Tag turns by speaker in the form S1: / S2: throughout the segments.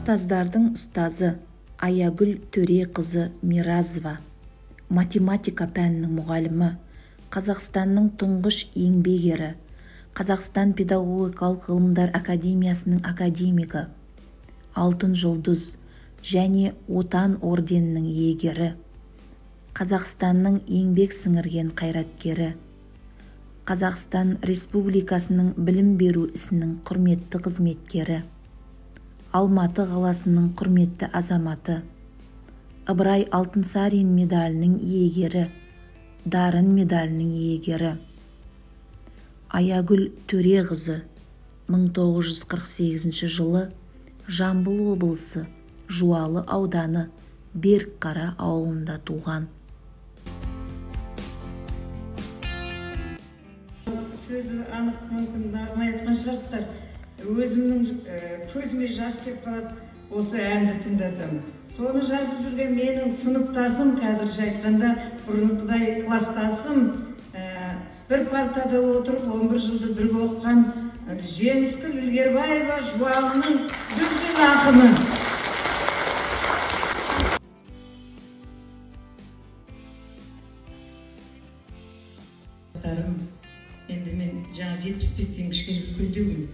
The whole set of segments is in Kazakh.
S1: Ұстаздардың ұстазы Аягүл Төреқызы Миразова, математика пәнінің мұғалімі, Қазақстанның тұңғыш еңбек ері, Қазақстан педагогикалық ғылымдар академиясының академигі, Алтын жұлдыз және Отан орденінің иегері, Қазақстанның еңбек сіңірген қайраткері, Қазақстан Республикасының білім беру ісінің құрметті қызметкері, Алматы қаласының құрметті азаматы, Ыбырай Алтынсарин медалінің иегері, Дарын медалінің иегері. Аягүл Төреқызы 1948 жылы Жамбыл облысы Жуалы ауданы Берікқара ауылында туған.
S2: Сөзі анық мүмкін ұнамай айтқан шығарсыздар. Өзімнің көзіме жас келіп қалады осы әнді тыңдасам. Соны жазып жүрген менің сыныптасым, қазірше айтқанда бұрынғыдай кластасым, бір партада отырып 11 жылды бірге оқыған Жеңіскүл Ілгербаева, Жуалының дүлдүл ақыны. Енді мен жаңа 75-тен кішкене үлкендеумін.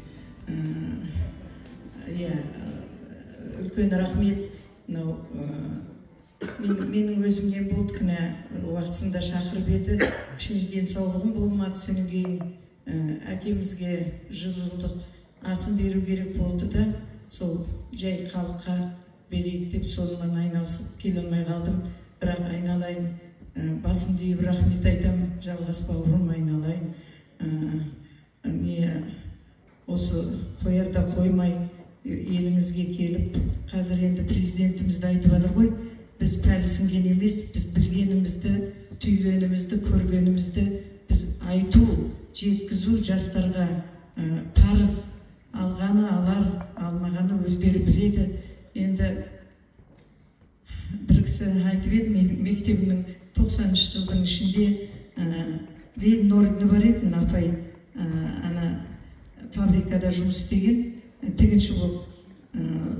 S2: Иә, үлкен рахмет. Мынау менің өзімнен болды кінә, уақытысында шақырып еді, кішкене денсаулығым болмады. Содан кейін әкемізге 100 жылдық асын беру керек болды да, сол жай халыққа берейік деп сонымен айналысып келе алмай қалдым. Бірақ айналайын, басымды иіп рахмет айтамын, Жалғас бауырым, айналайын. Не осы қоярда қоймай еліңізге келіп, қазір енді президентіміз де айтып жатыр ғой, біз пәлісінген емес, біз білгенімізді, түйгенімізді, көргенімізді біз айту, жеткізу жастарға парыз. Алғаны алар, алмағаны өздері біледі. Енді бір кісі айтып еді, менің мектебімнің 90 жылдың ішінде Ленин ордені бар еді, апай ана фабрикада жұмыс істеген, тігінші болып.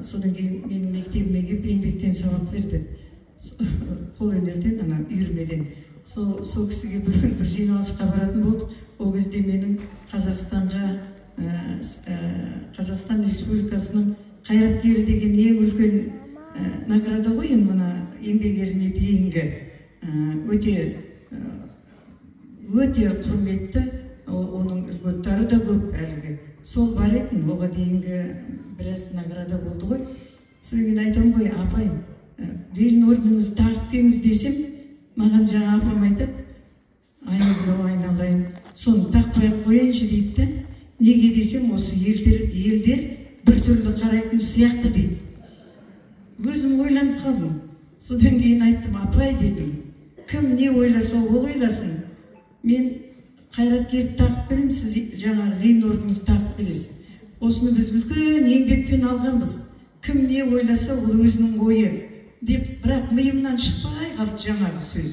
S2: Содан кейін менің мектебіме келіп еңбектен сабақ берді, қолөнерден, ана үйірмеден. Сол кісіге бір жиналысқа баратын болдық. Ол кезде менің Қазақстанға, Қазақстан Республикасының қайраткері деген ең үлкен награда ғой енді, мына еңбек еріне дейінгі өте өте құрметті, оның үлгілері да көп әлгі. Сол бар еді, оға дейінгі біраз награда болды ғой. Содан кейін айтамын ғой, апай, Ленин орденіңізді тағып келіңіз десем, маған жаңа апам айтады, айналайын, айналайын, соны тақпай ақ қояйыншы дейді да. Неге десем, осы елдер біртүрлі қарайтын сияқты дейді. Өзім ойланып қалдым. Содан кейін айттым, апай дедім, кім не ойласа ол ойласын. Мен қайраткерді тағып беремін, сіз жаңағы Ленин орденіңізді тағып келесіз. Осыны біз үлкен еңбекпен алғанбыз. Кім не ойласа ол өзінің ойы деп, бірақ миымнан шықпай қалды жаңағы сөз.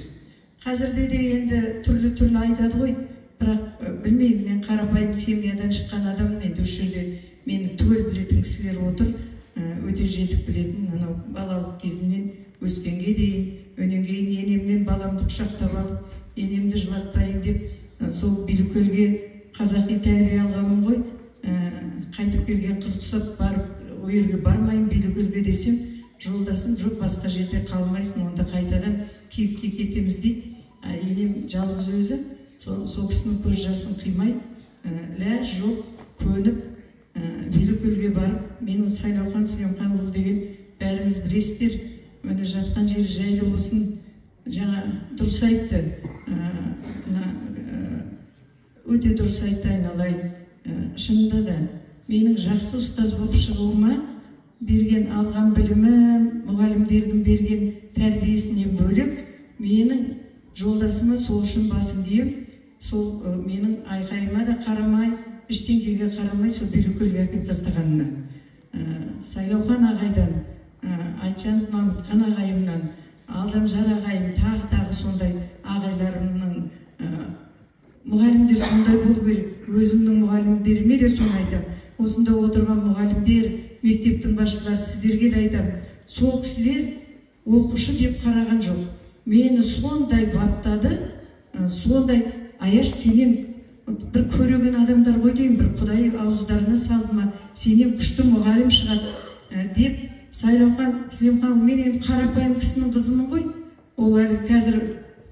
S2: Қазірде де енді түрлі-түрлі айтады ғой, бірақ білмеймін, мен қарапайым семьядан шыққан адаммын. Енді осы жерде мені түгел білетін кісілер отыр, өте жетік білетін, анау балалық кезімнен өскенге дейін, онан кейін енеммен баламды құшақтап алып, енемді жылатпайын деп сол Билікөлге қазақи тәрбие алғанмын ғой. Қайтып келген қыз құсап барып, ол жерге бармайын Билікөлге десем, жолдасым жоқ, басқа жерде қалмайсың, онда қайтадан Киевке кетеміз дейді. Енем жалғыз өзі, сол кісінің көз жасын қимай, ләж жоқ, көніп Билікөлге барып, менің Сайлаухан Сілемханұлы деген бәріңіз білесіздер, міне жатқан жері жайлы болсын, жаңа дұрыс айтты, өте дұрыс айтты айналайын. Шынында да менің жақсы ұстаз болып шығуыма берген алған білімім, мұғалімдердің берген тәрбиесінен бөлек, менің жолдасыма сол үшін басымды иемін. Сол менің айқайыма да қарамай, ештеңеге қарамай, сол Билікөлге әкеліп тастағанына. Сайлаухан ағайдан, Айтжанов Мамытхан ағайымнан, Алдамжар ағайым, тағы-тағы сондай ағайларымның, мұғалімдер сондай болу керек. Өзімнің мұғалімдеріме де соны айтамын. Осында отырған мұғалімдер, мектептің басшылары, сіздерге де айтамын, сол кісілер оқушы деп қараған жоқ. Мені сондай баптады, сондай Аяш сенен бір көреген адамдар ғой деймін, бір Құдай ауыздарына салды ма, сенен күшті мұғалім шығады деп. Сайлаухан Сілемхан, мен енді қарапайым кісінің қызымын ғой. Олар қазір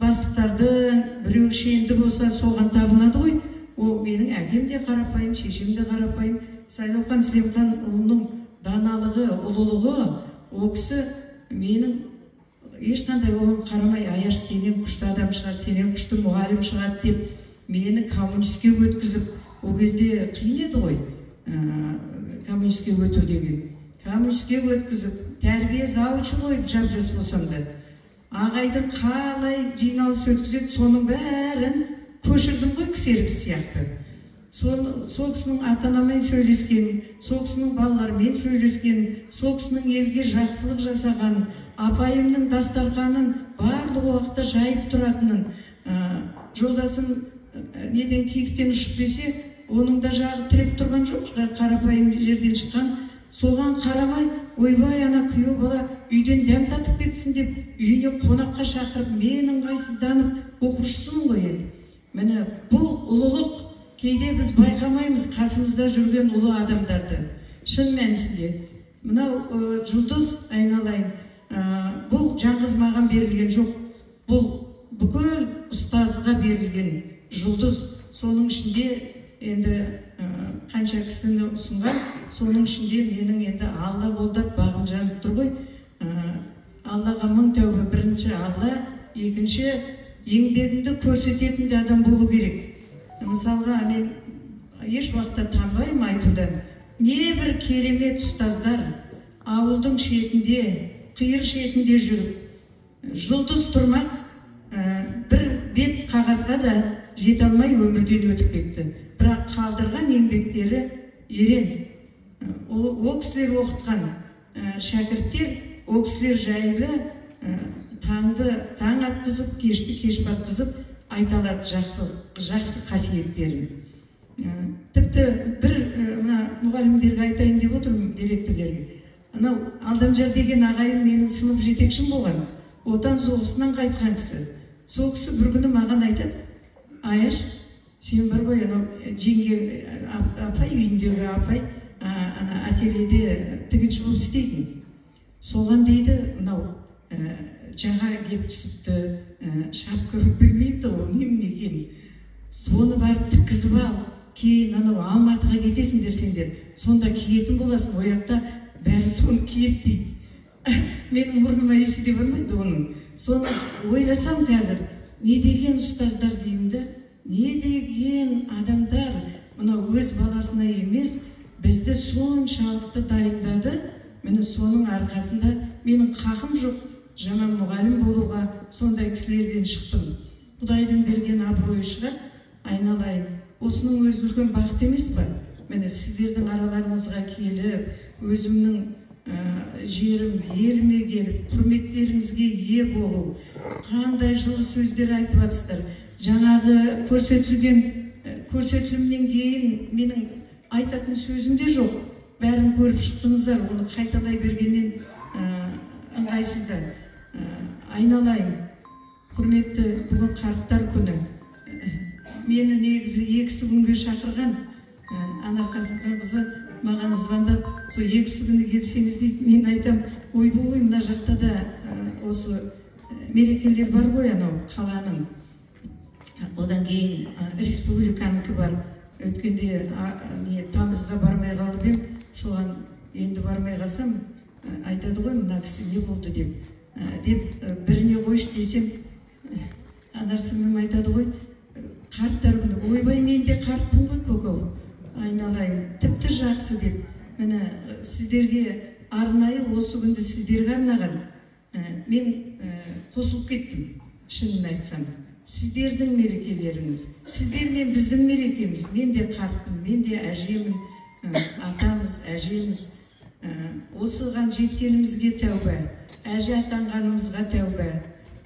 S2: бастықтардың біреу шенді болса соған табынады ғой. О, менің әкем де қарапайым, шешем де қарапайым. Сайлаухан Сілемхан ұлының даналығы, ұлылығы, о кісі менің ешқандай оған қарамай, Аяш сенен күшті адам шығады, сенен күшті мұғалім шығады деп мені коммунистке өткізіп, ол кезде қиын еді ғой коммунистке өту деген. Коммунистке өткізіп, тәрбие завучы қойып, жап-жас болсам да. Ағайдың қалай жиналыс өткізеді, соның бәрін көшірдім ғой кісерік сияқты. Сол кісінің ата-анамен сөйлескен, сол кісінің балаларымен сөйлескен, сол кісінің елге жақсылық жасаған, апайымның дастарханын барлық уақытта жайып тұратынын, жолдасым неден Киевтен ұшып келсе, оның да жағы тіреп тұрған жоқ, қарапайым жерден шыққан. Соған қарамай, ойбай ана күйеу бала үйден дәм татып кетсін деп үйіне қонаққа шақырып, мен ыңғайсызданып оқушысымын ғой енді. Міне бұл ұлылық, кейде біз байқамаймыз қасымызда жүрген ұлы адамдарды. Шын мәнісінде мынау жұлдыз айналайын, бұл жалғыз маған берілген жоқ, бұл бүкіл ұстазға берілген жұлдыз. Соның ішінде енді қанша кісіні ұсынған, соның ішінде менің енді Алла қолдап бағым жанып тұр ғой. Аллаға мың тәуба, бірінші Алла, екінші еңбегіңді көрсететін де адам болу керек. Мысалға мен еш уақытта танбаймын айтудан. Небір керемет ұстаздар ауылдың шетінде, қиыр шетінде жүріп, жұлдыз тұрмақ бір бет қағазға да жете алмай өмірден өтіп кетті. Бірақ қалдырған еңбектері ерен. О кісілер оқытқан шәкірттер, о кісілер жайлы таңды таң атқызып, кешті кеш батқызып айта алады жақсы қасиеттерін. Тіпті бір мына мұғалімдерге айтайын деп отырмын, директорлерге. Анау Алдамжар деген ағайым менің сынып жетекшім болған, Отан соғысынан қайтқан кісі. Сол кісі бір күні маған айтады, Аяш, сен бар ғой анау жеңге апай, үйіндегі апай, ана ательеде тігінші болып істейтін. Соған дейді, мынау жаға кеп түсіпті, шапка білмеймін ол немене екенін. Соны барып тіккізіп ал, кейін анау Алматыға кетесіңдер сендер, сонда киетін боласың, ол жақта бәрі соны киеді дейді. Менің мұрныма есі де бармайды оның. Соны ойласам қазір, не деген ұстаздар деймін да, не деген адамдар, мынау өз баласына емес, бізді соншалықты дайындады. Міне соның арқасында менің қақым жоқ жаман мұғалім болуға, сондай кісілерден шықтым. Құдайдың берген абыройы шығар, айналайын. Осының өзі үлкен бақыт емес па? Міне сіздердің араларыңызға келіп, өзімнің жерім, еліме келіп, құрметтеріңізге ие болу. Қандай жылы сөздер айтып жатсыздар. Жаңағы көрсетілген көрсетілімнен кейін менің айтатын сөзім де жоқ. Бәрін көріп шықтыңыздар, оны қайталай бергеннен ыңғайсыздар. Айналайын, құрметті бүгін қарттар күні. Мені негізі екісі күнге шақырған Анар Қасымхан қызы маған звондап, сол екісі күні келсеңіз дейді. Мен айтам, ойбой, мына жақта да осы мерекелер бар ғой, анау қаланың, одан кейін республиканікі бар. Өткенде не тамызға бармай қалып ем, соған енді бармай қалсам айтады ғой, мына кісі не болды деп. Деп біріне қойшы десем, Анар сіңлім айтады ғой, қарттар күні, ойбай мен де қартпын ғой көкеу, айналайын, тіпті жақсы деп. Міне сіздерге арнайы осы күнді сіздерге арнаған мен қосылып кеттім, шынын айтсам. Сіздердің мерекелеріңіз, сіздер мен біздің мерекеміз. Мен де қартпын, мен де әжемін, атамыз, әжеміз. Осыған жеткенімізге тәуба, әже атанғанымызға тәуба.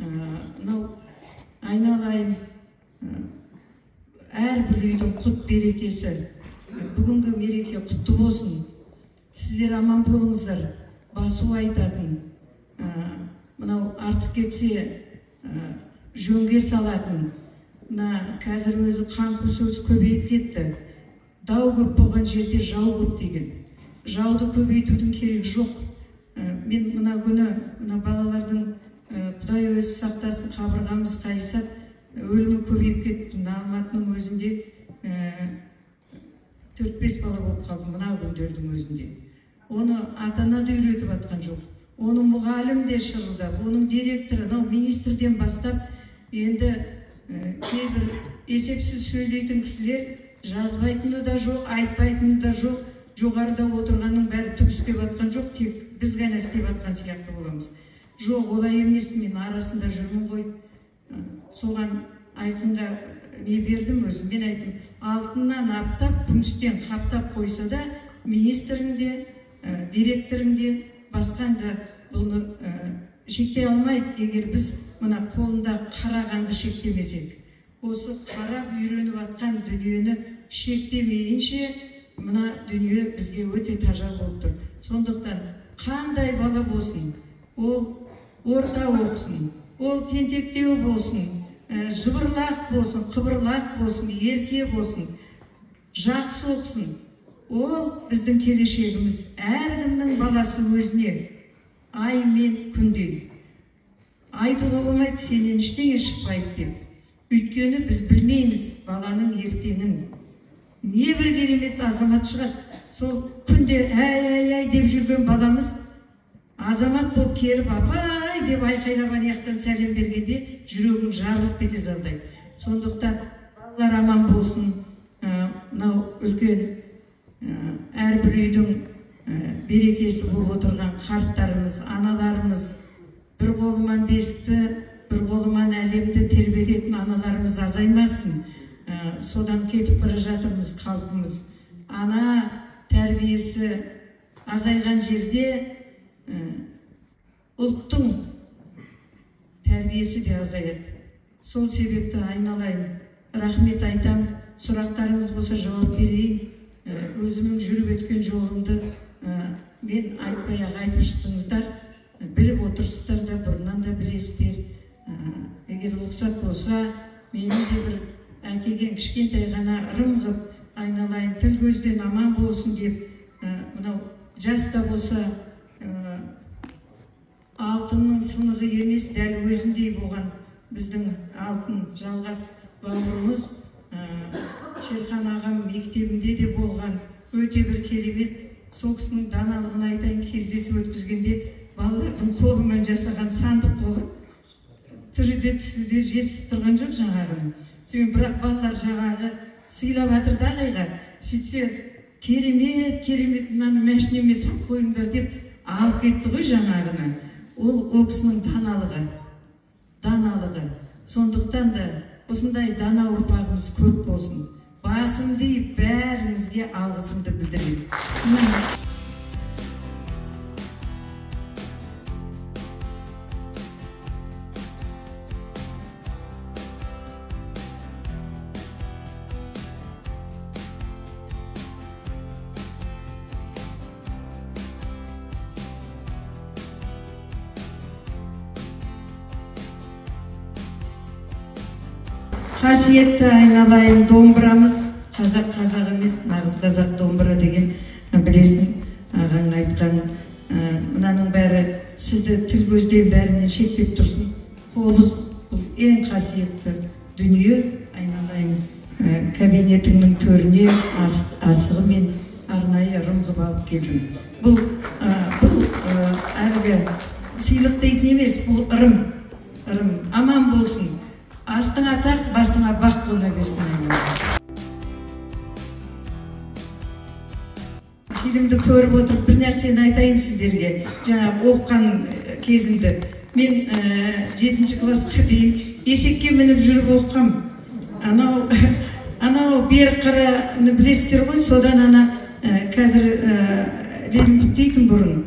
S2: Мынау айналайын, әрбір үйдің құт берекесі. Бүгінгі мереке құтты болсын. Сіздер аман болыңыздар. Басу айтатын, мынау артық кетсе жөнге салатын. Мына қазір өзі қаңқу сөз көбейіп кетті. Дау көп болған жерде жау көп деген. Жауды көбейтудің керегі жоқ. Мен мына күні мына балалардың Құдай өзі сақтасын, қабырғамыз қайысады, өлімі көбейіп кетті. Мына Алматының өзінде 4-5 бала болып қалды мына күндердің өзінде. Оны ата-ана да үйретіп атқан жоқ. Оны мұғалім де шырылдап, оның директоры, мынау министрден бастап, енді кейбір есепсіз сөйлейтін кісілер жазбайтыны да жоқ, айтпайтыны да жоқ, жоғарыда отырғанның бәрі түк істеп атқан жоқ, тек біз ғана істеп атқан сияқты боламыз. Жоқ, олай емес, мен арасында жүрмін ғой. Соған Айқынға не бердім өзім, мен айттым, алтыннан аптап, күмістен қаптап қойса да, министрің де, директорың де, басқаң да бұны шектей алмайды, егер біз мына қолында қарағанды шектемесек. Осы қарап үйреніп атқан дүниені шектемейінше, мына дүние бізге өте тажал болып тұр. Сондықтан қандай бала болсын, ол орта оқысын, ол тентектеу болсын, жыбырлақ болсын, қыбырлақ болсын, ерке болсын, жақсы оқысын. Ол біздің келешегіміз. Әркімнің баласы өзіне ай мен күндей. Айтуға болмайды, сенен ештеңе шықпайды деп. Өйткені біз білмейміз баланың ертеңін. Не бір керемет азамат шығады. Сол күнде әй-әй-әй деп жүрген баламыз азамат болып келіп, апай деп айқайлап аяқтан сәлем бергенде жүрегің жарылып кете жаздайды. Сондықтан балалар аман болсын. Мынау үлкен әрбір үйдің берекесі болып отырған қарттарымыз, аналарымыз, бір қолынан бесікті, бір қолынан әлемді тербететін аналарымыз азаймасын. Содан кетіп бара жатырмыз халқымыз. Ана тәрбиесі азайған жерде ұлттың тәрбиесі де азаяды. Сол себепті айналайын, рахмет айтам, сұрақтарыңыз болса жауап берейін. Өзімнің жүріп өткен жолымды мен айтпай-ақ айтып шықтыңыздар, біліп отырсыздар да, бұрыннан да білесіздер. Егер рұқсат болса, менің де бір әкелген кішкентай ғана ырым қып, айналайын, тіл көзден аман болсын деп, мынау жас та болса, алтынның сынығы емес, дәл өзіндей болған біздің алтын жалғас бауырымыз Шерхан ағам мектебінде де болған өте бір керемет. Сол кісінің даналығын айтайын, кездесіп өткізгенде балалардың қолымен жасаған сандық болған, түрі де түсі де жетісіп тұрған жоқ жаңағының. Себебі бірақ балалар жаңағы сыйлап жатыр да ағайға. Сөйтсе, керемет, керемет, мынаны мәшинеме салып қойыңдар деп алып кетті ғой жаңағыны. Ол ол кісінің даналығы, даналығы. Сондықтан да осындай дана ұрпағымыз көп болсын. Басымды иіп бәріңізге алғысымды білдіремін. Қасиетті айналайын домбырамыз, қазақ қазақ емес, нағыз қазақ домбыра деген білесің, ағаң айтқан. Мынаның бәрі сізді тіл көзден бәрінен шектеп тұрсын. Қобыз бұл ең қасиетті дүние. Айналайын, кабинетіңнің төріне асығымен арнайы ырым қылып алып келдім. Бұл әлгі сыйлық дейтін емес, бұл ырым. Ырым аман болсын. Астыңа тақ, басыңа бақ қона берсін айналайын. Фильмді көріп отырып бір нәрсені айтайын сіздерге. Жаңа оқыған кезімді. Мен 7 классқа дейін есекке мініп жүріп оқығам. Анау Берікқараны білесіздер ғой, содан ана қазір Ленин дейтін бұрын.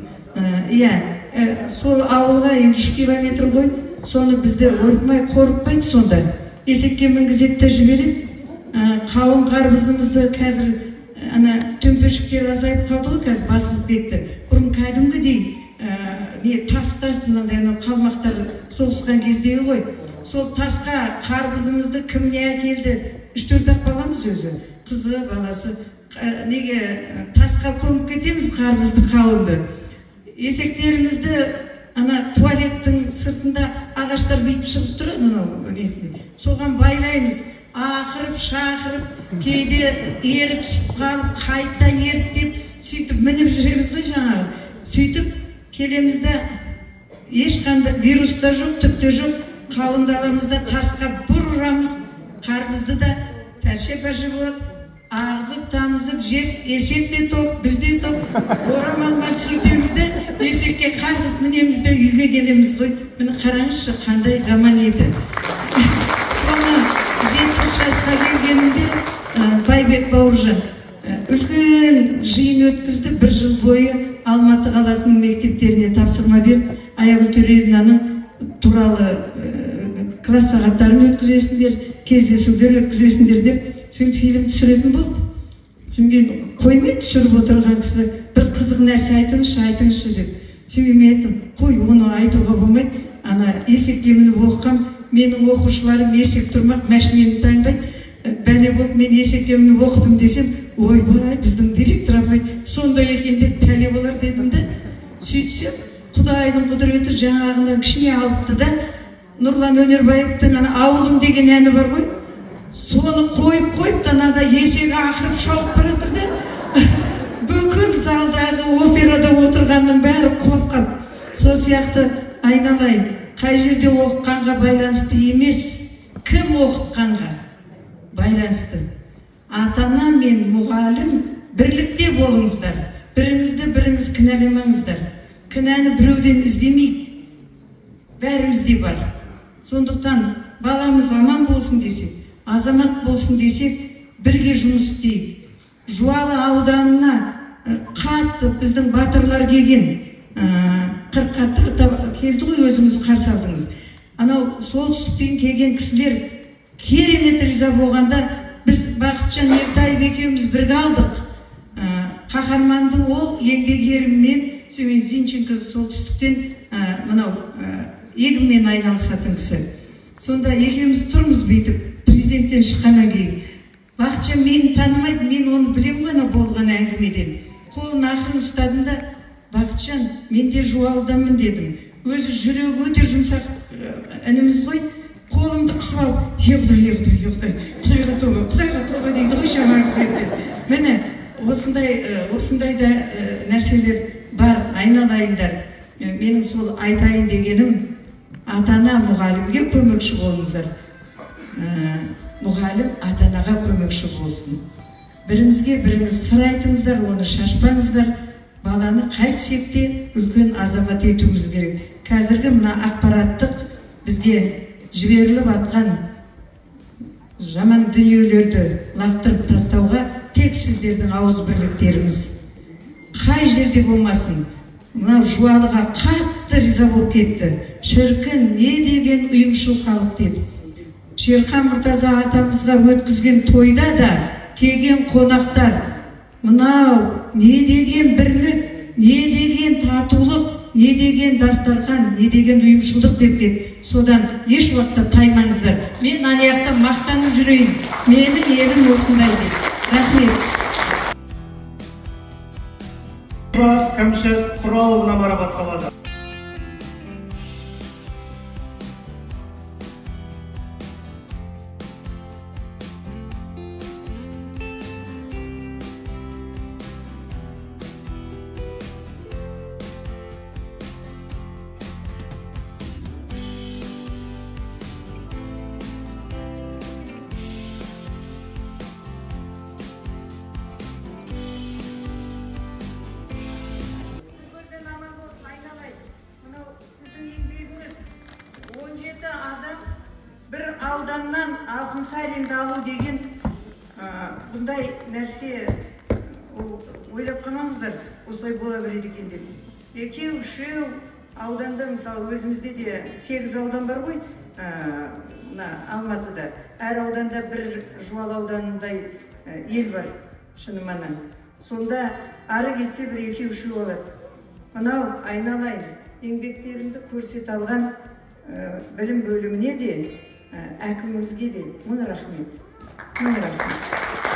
S2: Иә, сол ауылға енді 3 километр ғой. Соны бізді ұрмай, қорықпайды сонда. Есекке мінгізеді де жібереді. Қауын қарбызымызды қазір Ана төмпешіктер азайып қалды ғой, қазір басылып кетті. Бұрын кәдімгідей не тас-тас мынандай анау қалмақтар соғысқан кездегі ғой. Сол тасқа қарбызымызды кім не әкелді? 3-4 ақ баламыз өзі, қызы, баласы. Неге тасқа көміп кетеміз қарбызды, қауынды. Есектерімізді ана туалеттің сыртында ағаштар бүйтіп шығып тұрады анау несіне. Соған байлаймыз. Ақырып, шақырып, кейде ері түсіп қалып, қайта ерттеп, сөйтіп мініп жүреміз ғой жаңағы. Сөйтіп келеміз де, ешқандай вирус та жоқ, түк те жоқ, қауынды аламыз да тасқа бұр ұрамыз, қарбызды да пәрше-пәрше болады, ағызып, тамызып, жеп, есек те тоқ, біз де тоқ, орамалмен сүртеміз де, есекке қағып мінеміз де үйге келеміз ғой. Міне қараңызшы, қандай заман еді. Соны 70 жасқа келгенімде Байбек Бауыржан үлкен жиын өткізді. Бір жыл бойы Алматы қаласының мектептеріне тапсырма беріп, Аягүл Төревнаның туралы класс сағаттарын өткізесіңдер, кездесулер өткізесіңдер деп, сен фильм түсіретін болды. Содан кейін қоймай түсіріп отырған кісі бір қызық нәрсе айтыңызшы, айтыңызшы деп. Содан мен айттым, қой, оны айтуға болмайды. Ана есекке мініп оқығам, менің оқушыларым есек тұрмақ, мәшинені таңдайды. Бәле болып мен есекке мініп оқыдым десем, ойбай, біздің директор апай сондай екен деп пәле болар дедім де. Сөйтсем, Құдайдың құдіреті жаңағынан кішкене алыпты да, Нұрлан Өнербаевтың ана ауылым деген әні бар ғой, соны қойып қойып анада есегі ақырып шауып бара жатыр да, бүкіл залдағы операда отырғанның бәрі құлап қалды. Сол сияқты айналайын, қай жерде оқығанға байланысты емес, кім оқытқанға байланысты. Ата-ана мен мұғалім бірлікте болыңыздар, біріңізді біріңіз кінәламаңыздар. Кінәні біреуден іздемейік, бәрімізде бар. Сондықтан баламыз аман болсын десек, азамат болсын десек, бірге жұмыс істейік. Жуалы ауданына қатты біздің батырлар келген, 40-қа тарта келді ғой, өзіңіз қарсы алдыңыз. Анау солтүстіктен келген кісілер керемет риза болғанда, біз Бақытжан Ертаев екеуміз бірге алдық. Қаһарманды ол еңбек еріммен, Семен Зинченко солтүстіктен мынау егінмен айналысатын кісі. Сонда екеуміз тұрмыз бүйтіп, президенттен шыққаннан кейін. Бақытжан мені танымайды, мен оны білемін ғой анау болған әңгімеден. Қолын ақырын ұстадым да, Бақытжан, мен де Жуалыданмын дедім. Өзі жүрегі өте жұмсақ ініміз ғой. Қолымды қысып алып, е Құдай, е Құдай, е Құдай, Құдайға тоба, Құдайға тоба дейді ғой жаңағы жерде. Міне, осындай да нәрселер бар, айналайындар. Менің сол айтайын дегенім, ата-ана мұғалімге көмекші болыңыздар. Мұғалім ата-анаға көмекші болсын. Біріңізге біріңіз сыр айтыңыздар, оны шашпаңыздар. Баланы қайтсек те үлкен азамат етуіміз керек. Қазіргі мына ақпараттық бізге жіберіліп атқан жаман дүниелерді лақтырып тастауға тек сіздердің ауыз бірліктеріңіз. Қай жерде болмасын, мынау Жуалыға қатты риза болып кетті. Шіркін, не деген ұйымшыл халық деді. Шерхан Мұртаза атамызға өткізген тойда да келген қонақтар, мынау не деген бірлік, не деген татулық, не деген дастархан, не деген ұйымшылдық деп кетті. Содан еш уақытта таймаңыздар. Мен ана жақта мақтанып жүрейін. Менің елім осындай деп. Рахмет.
S3: Кәмшат Құраловна марапатталады.
S2: Ауданнан Алтынсаринді алу деген бұндай нәрсе, ол ойлап қалмаңыздар, осылай бола береді екен деп. Екеу, үшеу ауданда, мысалы өзімізде де 8 аудан бар ғой, мына Алматыда. Әр ауданда бір Жуалы ауданындай ел бар. Шыныманан. Сонда ары кетсе бір екеу үшеу болады. Мынау айналайын, еңбектерімді көрсете алған білім бөліміне де, әкімімізге де мың рахмет. Мың рахмет.